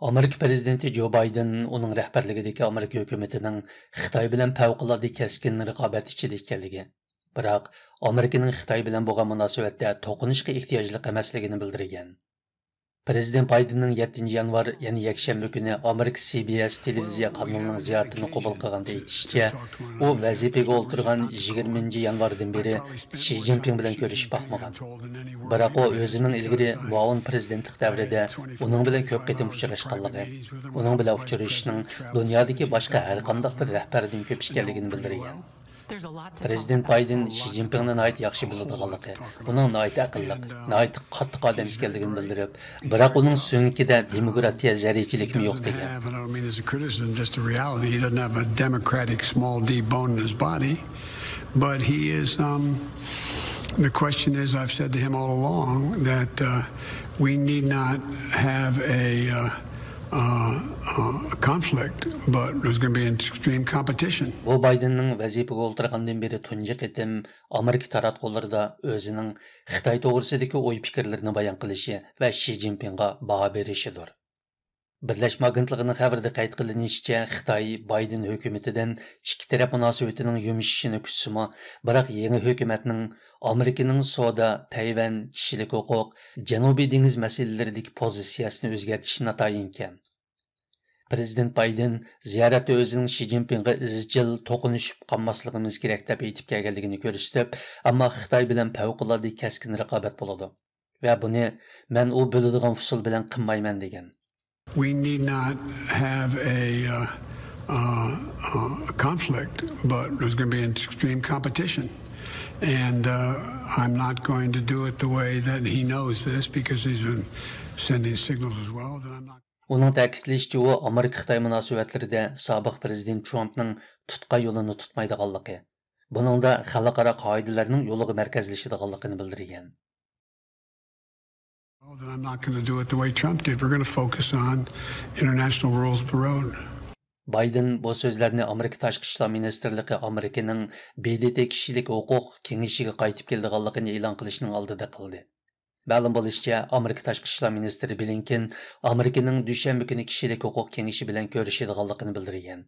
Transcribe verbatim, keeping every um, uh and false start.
ئامېرىكا پىرېزىدېنتى جو بايدېن ئۇنىڭ رەھبەرلىكىدىكى ئامېرىكا ھۆكۈمىتىنىڭ خىتاي بىلەن پەۋقۇلئاددە كەسكىن رىقابەت ئىچىدە ئىكەنلىكى، بىراق ئامېرىكىنىڭ خىتاي بىلەن بولغان مۇناسىۋەتتە توقۇنۇشقا ئېھتىياجلىق ئەمەسلىكىنى بىلدۈرگەن. پىرېزىدېنت بايدېننىڭ يەتتىنچى يانۋار، يەنى يەكشەنبە كۈنى ئامېرىكا سى بى ئېس تېلېۋىزىيە قانىلىنىڭ زىيارىتىنى قوبۇل قىلغاندا ئېيتىشىچە، ئۇ ۋەزىپىگە ئولتۇرغان يىگىرمىنچى يانۋاردىن بېرى شى جىنپىڭ بىلەن كۆرۈشۈپ باقمىغان. بىراق ئۇ ئۆزىنىڭ ئىلگىرى مۇئاۋىن پىرېزىدېنتلىق دەۋرىدە ئۇنىڭ بىلەن كۆپ قېتىم ئۇچراشقانلىقى، ئۇنىڭ بىلەن ئۇچرىشىشنىڭ دۇنيادىكى باشقا ھەرقانداق بىر رەھبەردىن كۆپ ئىكەنلىكىنى بىلدۈرگەن. پىرېزىدېنت بايدېن شى جىنپىڭنى ناھايىتى ياخشى بىلىدىغانلىقى، ئۇنىڭ ناھايىتى ئەقىللىق، ناھايىتى قاتتىق ئادەم ئىكەنلىكىنى بىلدۈرۈپ، بىراق ئۇنىڭ سۆڭىكىدە دېموكراتىيە زەررىچىلىكمۇ يوق دېگەن. Have, I don't mean this as a criticism, just a reality. He doesn't have a Democratic small d bone in his body, but he is. Um, the question is, I've said to him all along that uh, we need not have a, uh, uh, uh, a conflict, but there's going to be an extreme competition. بۇ بايدېننىڭ ۋەزىپىگە ئولتۇرغاندىن بېرى تۇنجى قېتىم ئامېرىكا تاراتقۇلىرىدا ئۆزىنىڭ خىتاي توغرىسىدىكى ئوي پىكىرلىرىنى بايان قىلىشى ۋە شى جىنپىڭغا باھا بېرىشىدۇر. بىرلەشمە ئاگېنتلىقىنىڭ خەۋىرىدە قەيت قىلىنىشىچە، خىتاي بايدېن ھۆكۈمىتىدىن ئىككى تەرەپ مۇناسىۋىتىنىڭ يۇمشىشىشىنى كۈتسىمۇ، بىراق يېڭى ھۆكۈمەتنىڭ ئامېرىكىنىڭ سودا، تەيۋەن، كىشىلىك ھوقۇق، جەنۇبىي دېڭىز مەسىلىلىرىدىكى پوزىتسىيەسىنى ئۆزگەرتىشى ناتايىنكەن. پىرېزىدېنت بايدېن زىيارەتتە ئۆزىنىڭ شى جىنپىڭغا ئىزچىل توقۇنۇشۇپ قالماسلىقىمىز كېرەك دەپ ئېيتىپ كەلگەنلىكىنى كۆرسىتىپ، ئەمما خىتاي بىلەن پەۋقۇلئاددە كەسكىن رىقابەت بولىدۇ ۋە بۇنى مەن ئۇ بىلىدىغان ئۇسۇل بىلەن قىلمايمەن دېگەن. We need not have a, uh, uh, a conflict, but there's going to be an extreme competition. And uh, I'm not going to do it the way that he knows this because he's been sending signals as well that I'm not. ئۇنىڭ تەكىتلىشىچە، ئۇ ئامېرىكا-خىتاي مۇناسىۋەتلىرىدە سابىق پىرېزىدېنت ترامپنىڭ تۇتقان يولىنى تۇتمايدىغانلىقى، بۇنىڭدا خەلقئارا قائىدىلەرنىڭ يولىغا مەركەزلىشىدىغانلىقىنى بىلدۈرگەن. That I'm not going to do it the way Trump did. We're going to focus on international rules of the road. بايدېن بۇ سۆزلەرنى ئامېرىكا تاشقى ئىشلار مىنىستىرلىقى ئامېرىكىنىڭ ب د ت كىشىلىك ھوقۇق كېڭىشىگە قايتىپ كېلىدىغانلىقىنى ئېلان قىلىشنىڭ ئالدىدا قىلدى. مەلۇم بولۇشىچە، ئامېرىكا تاشقى ئىشلار مىنىستىرى بلىنكېن ئامېرىكىنىڭ دۈشەنبە كۈنى كىشىلىك ھوقۇق كېڭىشى بىلەن كۆرۈشىدىغانلىقىنى بىلدۈرگەن.